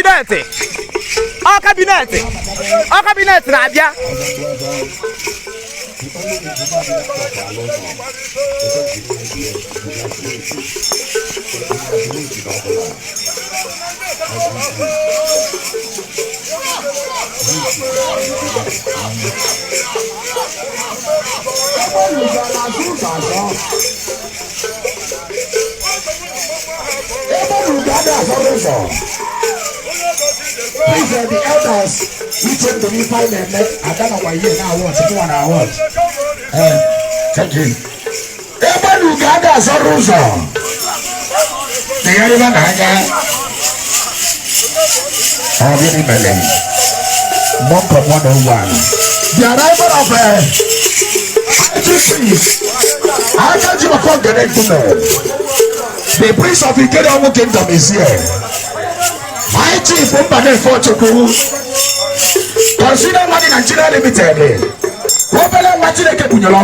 Cabinet, ọ cabinet, ọ cabinet na-abịa. Please, the elders, uche ndụ n'ife anyị na-eme ada nakwa ihe na awọt mụnwa na awọt. Thank you. Ebe na ugo ada azọrọ ụzọ na ya na anya ọ gịnị mere Monk of 101, the arrival of IGP Akaji Okongene Nkume, the prince of Ikedionwu Kingdom, is here. My chief Mbanefo Chukwu, Consider Money Nigeria Limited, obere nwa Chineke bunyere.